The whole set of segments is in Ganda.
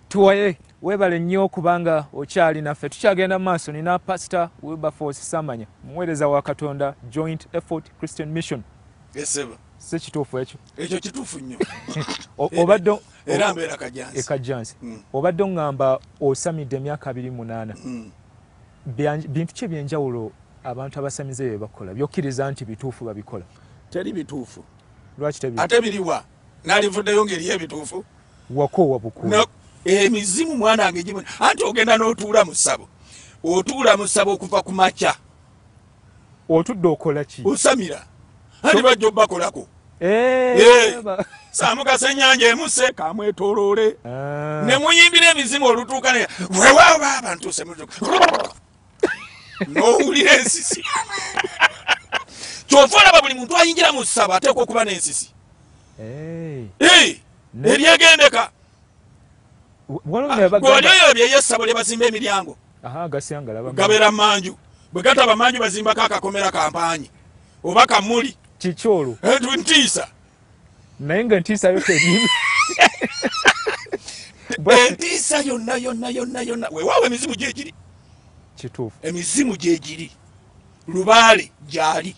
Tuwaye webale nnyo kubanga okyali naffe. Tukyagenda mu maaso nina Pastor Wilberforce Sseamanya, muweereza wa Katonda, Joint Effort Christian Mission. Esebo. Si kituufu ekyo? Ekyo kituufu nnyo. Obadde era mbeera Kajjansi. Ekajjansi. Obadde oŋŋamba osamidde emyaka 28. Bintu ki ebyenjawulo abantu abasamize bye bakola byokkiriza nti bituufu babikola? Teri bituufu. Lwaki tebi? Ate biriwa? Nalivuddeyo ng'eriyo ebituufu. Wakoowa bukuumi. Emizimu mwana wange gimu anti ogenda n'otuula mu ssabo. Otuula mu ssabo okuva ku makya. Otudde okola ki? Osamira. Anti bajja obbakolako. Saamukasa ennyanja emuse kamwetooloole. Ne muyimbira emizimu olutuuka ne weewaawo baaba ntuuse mutuuka. N'owulira ensisi. Ky'ova olaba buli muntu ayingira mu ssabo ateekwa okuba n'ensisi. Eryegendeka. Gw'oli oyo byeyessabo lye bazimba emiryango. Gabeera manju. Bwe gataba manju bazimbako akakomera kampaanyi oba kamuli. Kiki olwo? Ntiisa. Naye nga entiisa yo teriimu. Entiisa yonna yonna yonna yonna. Weewaawo emizimu gyegiri. Kituufu. Emizimu gyegiri. Lubaale gyali.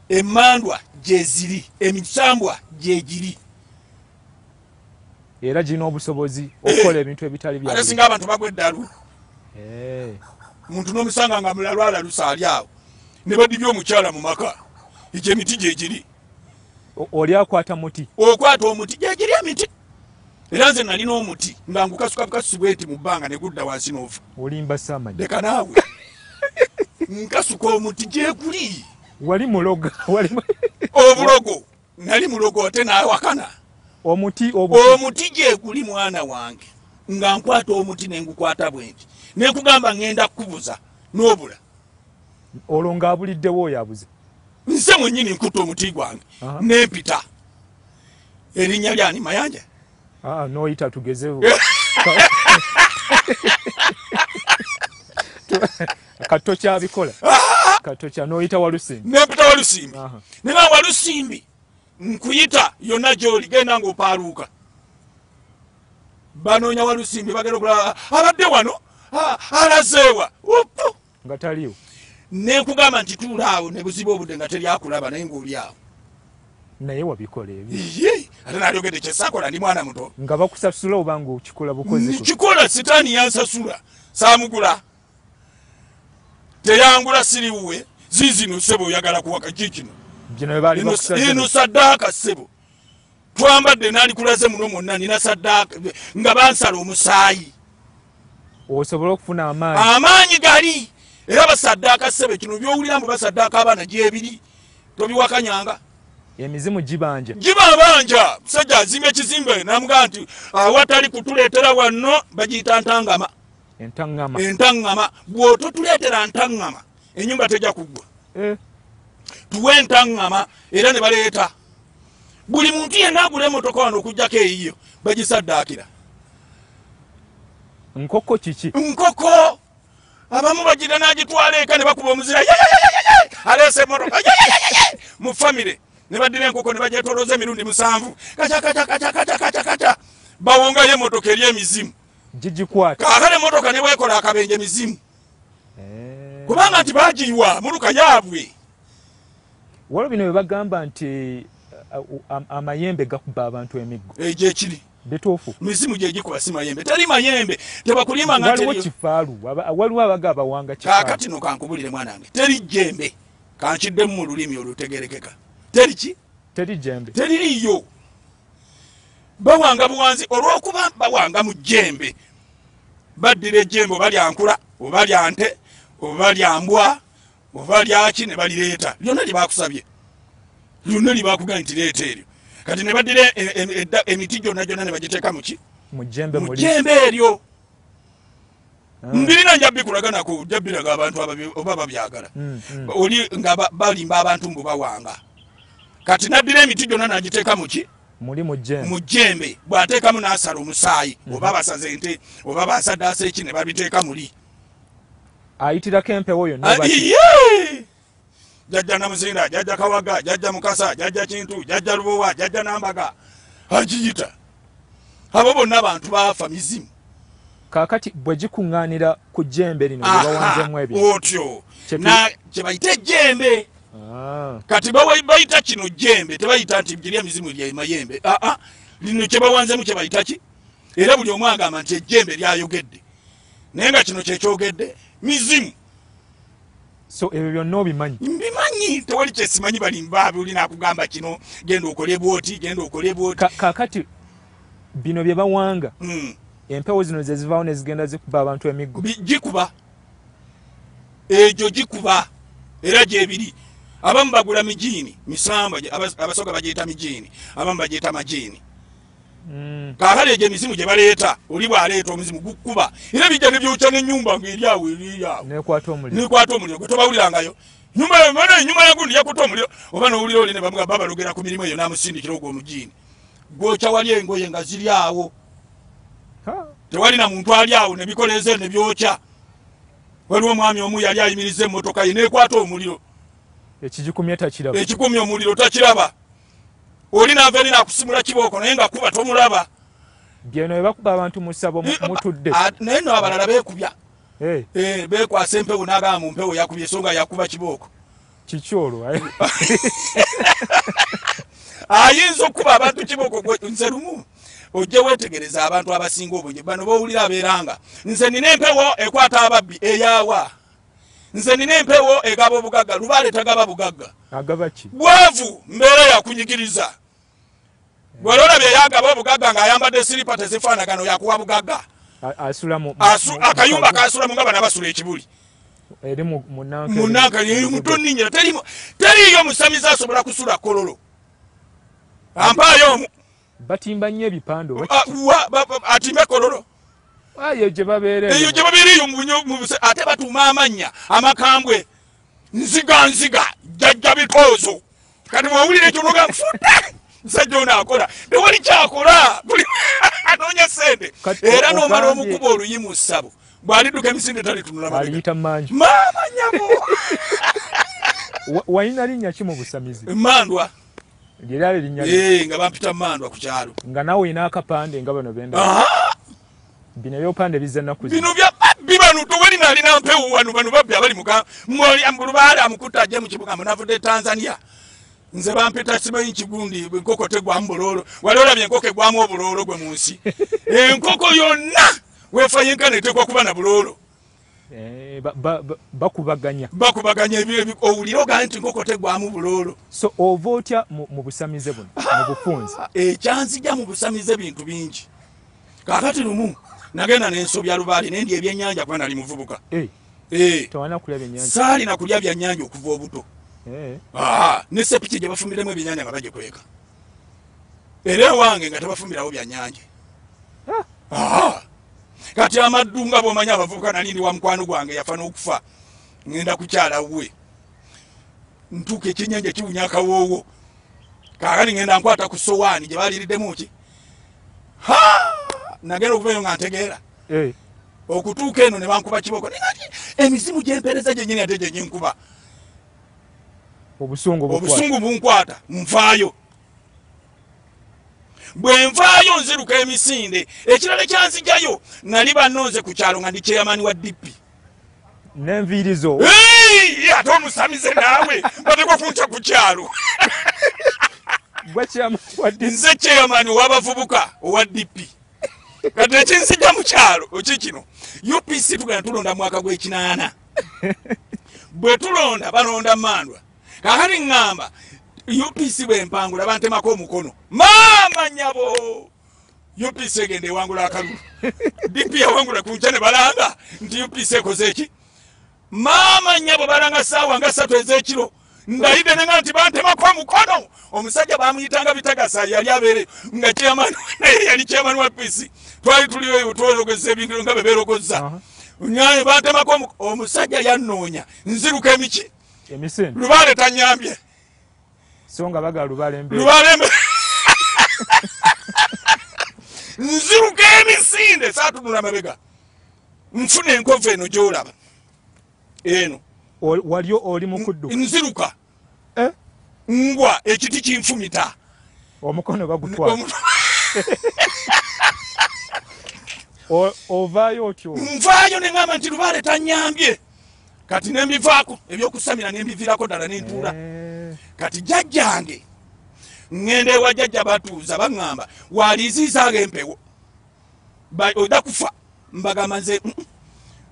Emmandwa gyeziri. Emisambwa gyegiri. Era girina obusobozi okukola ebintu ebitali bya. Ate singa abantu bagwa eddalu. Muntu n'omusanga nga mulalu alalusa ali awo. Ne badibya omukyala mu maka. Egyo emiti gyegiri. Oli akwata muti. Okwata omuti gyegiri emiti. Era nze nalina omuti nga ngukasuka bukasusi bweti mu bbanga ne gudda wansi n'ofa. Olimba Sseamanya. Leka naawe. Nkasuka omuti gyeguli. Wali muloga. Obulogo. Nali mulogo ate naawakana. Omuti omuti gyeguli mwana wange. Nga nkwata omuti ne ngukwata bwenti. Ne nkugamba ngenda kukubuza n'obula. Olwo ng'abuliddewo oyo abuze. Nze mwennyini nkutta omuti gwange nempita. Erinnya lyani Mayanja? N'oyita tugezeewo. Kato kyabikola. Kato kya n'oyita Walusimbi. Nempita Walusimbi. Ne ba Walusimbi nkuyita yonna gy'oli genda ng'opaaluuka. Banoonya Walusimbi bagenda okulaba abadde wano alazeewa. Nga taliiwo. Ne nkugamba nti tuula awo ne buziba obudde nga teri akulaba naye ng'oli awo. Naye wabikola ebyo. Ye, ate nalyogedde kye saakola ndi mwana muto. Nga bakusasula oba ng'okikola bukozi? Nkikola sitaani yansasula. Saamugula. Teyangula siriwuwe. Ziizino ssebo oyagala kuwaka ki kino? Bino baali bakusasula. Eno saddaaka ssebo. Twambadde n'alikulaze muno mwonna nina saddaaka nga bansala omusaayi. Osobola okufuna amaanyi. Amaanyi gali. Era basaddaaka ssebo kino by'owulira mbu basaddaaka abaana gyebiri tobiwakanyanga. Emizimu gibanja. Gibabanja. Musajja azimba ekizimbe n'amugamba nti awatali kutuleetera wano bagiyita ntangama. Entangama. Entangama. Bw'ototuleetera ntangama ennyumba tejja kuggwa. Tuwe entangama era ne baleeta. Buli muntu yenna agula emmotoka wano okuggyako eyiyo bagisaddaakira. Nkoko kiki? Nkoko. Abamu bagira n'agitwala eka ne bakuba omuzira aleese emmotoka mu famire ne baddira enkoko ne bagyetoolooza emirundi 7 kaca kaca kaca kaca kaca kaca bawongayo emmotoka eri emizimu. Gigikwata. Kaakano emmotoka ne bwekola akabenje mizimu. Kubanga nti bagiyiwa muluka yaabwe. Waliwo bino bye bagamba nti amayembe gakuba abantu emiggo. Egyekiri. Bituufu. Mizimu gye gikuba si mayembe. Teri mayembe. Tebakulima nga waliwo kifaalu. Waliwo abaga abawanga kifaalu. Kaakati no kankubulire mwana wange. Teri jjembe. Kankiddemu mu lulimi olutegerekeka. Teri ki? Teri jjembe. Teririiyo. Bawanga buwanzi olw'okuba bawanga mu jjembe. Baddira ejjembe oba lya nkula, oba lya nte, oba lya mbwa, oba lya ki ne balireeta. Lyonna lye baakusabye. Lyonna lye baakugambye nti leeta eryo. Kati ne baddira emiti gyonna gyonna ne bagiteeka mu ki? Mu jjembe Mu jjembe eryo. Mbirina nja bikulaga nako, nja biraga abantu oba babyagala. Oli nga balimba abantu mbu bawanga. Kati n'addira emiti gyonna n'agiteeka mu ki? Muli mu jjembe. Mu jjembe. Bw'ateekamu n'asala omusaayi, oba basaze ente, oba basaddaasa eki ne babiteeka muli. Ayitirako empewo yonna. Jjajja Namuzinda, jjajja Kawaga, jjajja Mukasa, jjajja Kintu, jjajja Lubowa, jjajja Nambaga. Agiyita. Abo bonna abantu baafa mizimu. Kaakati bwe gikuŋŋaanira ku jjembe lino lye bawanzeemu ebyo. Otyo. Na kye bayita ejjembe. Kati bayita kino jjembe, tebayita nti giri emizimu lya mayembe. Lino kye bawanzeemu kye bayita ki? Era buli omu agamba nti ejjembe lyayogedde. Naye nga kino kye kyogedde mizimu. So ebyo byonna obimanyi? Mbimanyi, tewali kye simanyi balimba buli nakugamba kino genda okole bw'oti, genda okole bw'oti. Kaakati bino bye bawanga. Empewo zino ze zivaawo ne zigenda zikuba abantu emiggo. Gikuba. Egyo gikuba. Era gyebiri. Abamu bagula mijiini, misamba, abasoga bagiyita mijiini, abamu bagiyita majiini. Kaakati egyo emizimu gye baleeta, oli bw'aleeta omuzimu gukuba. Era bijja ne byokya n'ennyumba ng'eri awo eri awo. N'ekwata omuliro. N'ekwata omuliro, gwe tobawulirangayo. Ennyumba ya gundi yakutte omuliro, oba n'owulira oli ne bamugamba balogera ku mirimu eyo n'amusindikira ogwo omujiini. Gwokya wali engoye nga ziri awo. Tewali na muntu ali awo ne bikoleeza ne byokya. Waliwo omwami omu yali ayimiriza emmotoka ye n'ekwata omuliro. Ekigikumye takiraba. Ekikumye omuliro takiraba. Oli n'ava eri n'akusimula kibooko naye nga kuba tomulaba. Byeno bye bakuba abantu mu ssabo mutudde. Naye nno abalala beekubya. Beekwasa empewo n'agamba mu mpewo yakubye so nga yakuba kibooko. Kiki olwo? Ayinza okukuba abantu kibooko nze lumu. Ojje weetegereza abantu abasinga obungi bano b'owulira abeeranga. Nze nina empewo ekwata ababbi eyaawa. Nze nina empewo egaba obugagga, lubaale tagaba bugagga. Agaba ki? Bwavu, mbeera yakunyigiriza. Bw'oli olabye eyagaba obugagga ng'ayambadde siripa tezifaanagana yakuwa bugagga. Asula mu akayumba k'asulamu nga bano abasula ekibuli. Eri mu nanka mutonninnyira teriiyo musamize asobola kusula kololo. Ampaayo omu. Batimba nnyo ebipande oba atimbe kololo. Eyo gye babeera eyo. Eyo gye babeera eyo ate batuuma amannya amakambwe nziga nziga jjajja bitoozo. Kati bw'owulira ekyo n'ogamba nfudde musajja ono akola tewali kyakola anoonya ssente era n'omala omukuba oluyi mu ssabo bw'alidduka emisinde talitunula mabega. Aliyita mmanju. Maama nnyabo. Walina linnya ki mu busamize? Mmandwa. Lyerali linnya lyo? Nga bampita Mmandwa ku kyalo. Nga naawe olina akapande nga bano benda. Bino ebyopande bizza nnaku zino. Bino bya babbi bano tewali nalina mpewo wano bano babbi abali mu lubaale amukutte ajje mu kibuga munavudde e Tanzania. Nze bampita simanyi kigundi enkoko tegwamu buloolo. Wali olabye enkoko egwamu obuloolo gwe mu nsi. Enkoko yonna weefa yenkana eteekwa kuba na buloolo. Bakubaganya. Bakubaganya ebyo owulira ogaa nti enkoko tegwamu buloolo. So ova otya mu busamize buno mu bufunze? Ekyanzija mu busamize bintu bingi. Kaakati lumu nagenda n'ensobya lubaale ne ndya ebyennyanja kuba nali muvubuka. Tewalina kulya byennyanja? Saalina kulya byannyanja okuva obuto. Ne ssepiki gye bafumbiremu ebyennyanja nga bagikweka. Era ewange nga tebafumbirawo byannyanja. Kati amaddu nga bw'omanyi abavubuka nali ndi wa mukwano gwange yafa n'okufa. Ngenda kukyala we. Ntuuka ekyennyanja kiwunya akawoowo. Kaakati ngenda nkwata ku ssowaani gye baaliiriddemu ki? Nagenda okuvayo nga ntegeera. Okutuuka eno ne bankuba kibooko. Emizimu gy'empeereza gyennyini ate gye ginkuba. Obusungu bunkwata, nvaayo. Bwe nvaayo nziruka emisinde. Ekirala ekyanzijayo nali bannonze ku kyalo nga ndi chairman wa DP. N'enviiri zo. Ate omusamize naawe bateekwa kuntya ku kyalo. Gwe chairman wa DP. Nze chairman w'abavubuka owa DP. Kati ekinzija mu kyalo kino UPC tugenda tulonda mwaka gw'ekinaana. Bwe tulonda balonda Mmandwa. Kaakati ŋŋamba UPC bwe mpangula bantemako omukono. Maama nnyabo! UPC egenda ewangula akalulu. DP yawangula ku nkya ne balanga nti UPC ekoze ki? Maama nnyabo balanga ssaawa nga ssatu ez'ekiro. Ndayidde ne nga nti bantemako omukono. Omusajja baamuyitanga Bitagasa yali abeere nga chairman naye yali chairman wa UPC. Twali tuliyo twologeza ebintu nga bwe beerogozza. Nyaye bantemako omusajja yannoonya nziruka emiki. Emisinde. Lubaale tanyambye. So nga bagala lubaale mbe. Lubaale mbe. Nziruka emisinde saatunula mabega. Nfuna enkovu eno gy'olaba. Eno. Wali oli mu kudduka. Nziruka. Ngwa ekiti kinfumita. Omukono bagutwala. Ovaayo otyo? Nvaayo ne ŋŋamba nti lubaale tannyambye. Kati ne mbivaako ebyokusamira ne mbiviirako ddala ne ntuula. Kati jjajjange ŋŋenda ewa jjajja batuuza baŋŋamba waliziizaaga empewo ojja kufa. Mbagamba nze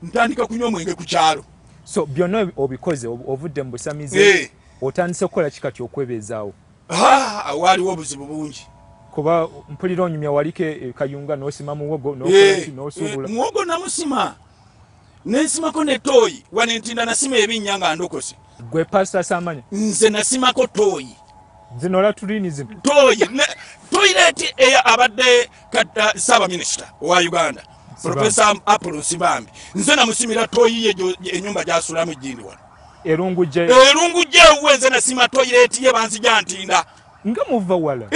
ntandika kunywa omwenge ku kyalo. So byonna obikoze, ovudde mu busamize, otandise okukola ki kati okwebeezaawo? Waaliwo obuzibu bungi. Kuba mpulira onyumya waliko Kayunga n'osima muwogo n'okola ki n'osuubula. Muwogo namusima nensimako ne tooyi wano Entinda nasima ebinnya nga ndokose. Gwe Pasita Samanya? Nze nasimako tooyi. Zino latulini zino? Tooyi. Toyireti eya abadde Ssaabaminisita owa Uganda Profesa Apollo Nsibambi, nze namusimira tooyi ye ennyumba gy'asulamu ejjindi wano. Erungujje? Erungujje ewuwe nze nasima toyireti ye banzija Ntinda. Nga muva wala?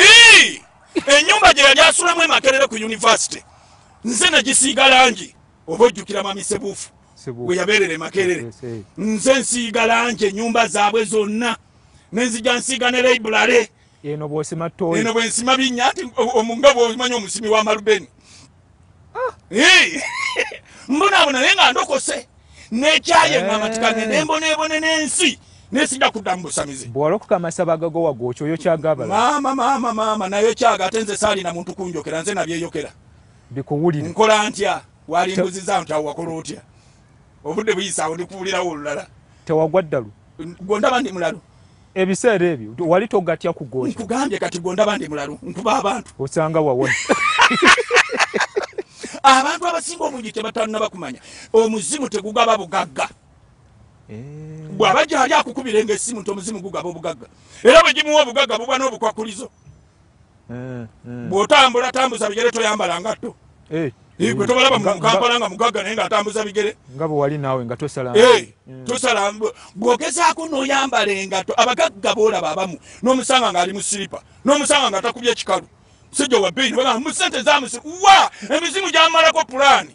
Ennyumba gye yali asulamu e Makerere ku yunivasite nze nagisiiga langi. Oba ojjukira Mami Sebuufu we yabeerera e Makerere, nze nsiiga langi ennyumba zaabwe zonna nenzija nsiiga ne library. Eno bw'osima ttooyi? Eno bwe nsima binnya nti nga bw'omanyi omusimi w'amalubeni. Mbonaabona naye nga ndokose nekyaye ŋŋamba nti kangende mboneebone n'ensi nesijja kudda mu busamize. Bw'walokoka amasabo agagowa gwokyo oyokyaga abalala? Maama maama maama nayokyaga ate nze saalina muntu kunjokera, nze nabyeyokera. Bikuwulire. Nkola ntya? Walimbuziza nti awo wakola otya? Obudde buyise awo ndikuwulirawo olulala. Tewagwa ddalu? Gwe ndaba ndi mulalu. Ebiseera ebyo wali togatya kugwokya? Nkugambye kati gwe ndaba ndi mulalu, nkuba abantu. Osanga wawona. Abantu abasinga obungi tebatannaba kumanya omuzimu tegugaba bugagga. Bw'aba gy'ali akukubirenga essimu nti omuzimu gugaba obugagga, era bwe gimuwa obugagga buba n'obukwakulizo. Bw'otambula tambuza bigere toyambala ngatto. Gwe tobalaba mu Kampala nga mugagga naye ng'atambuza bigere. Nga bwe wali naawe nga tosala. Tosala. Bw'ogezaako n'oyambala engatto, abagagga b'olaba abamu n'omusanga ng'ali mu siripa, n'omusanga nga takubye kikalu. Musajja wa bbeeyi ne bagamba mu ssente zamusi wa emizimu gy'amalako pulaani.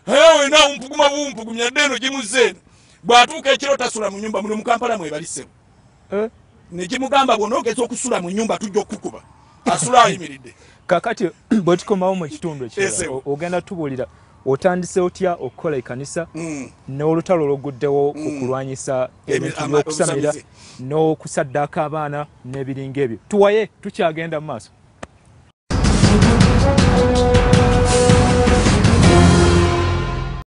Wena mpuguma bumpugumya dde eno gimuzze eno. Bw'atuuka ekiro tasula mu nnyumba muno mu Kampala mwebali ssebo. Ne gimugamba bw'onoogeza okusula mu nnyumba tujja okukukuba. Asula ayimiridde. Kakati bwe tukomawo mu kitundu ekirala ogenda tubuulira otandise otya okukola ekkanisa n'olutalo oluguddewo ku kulwanyisa ebintu by'okusamira n'okusaddaaka abaana n'ebiringa ebyo. Tuwaye tukyagenda mu maaso.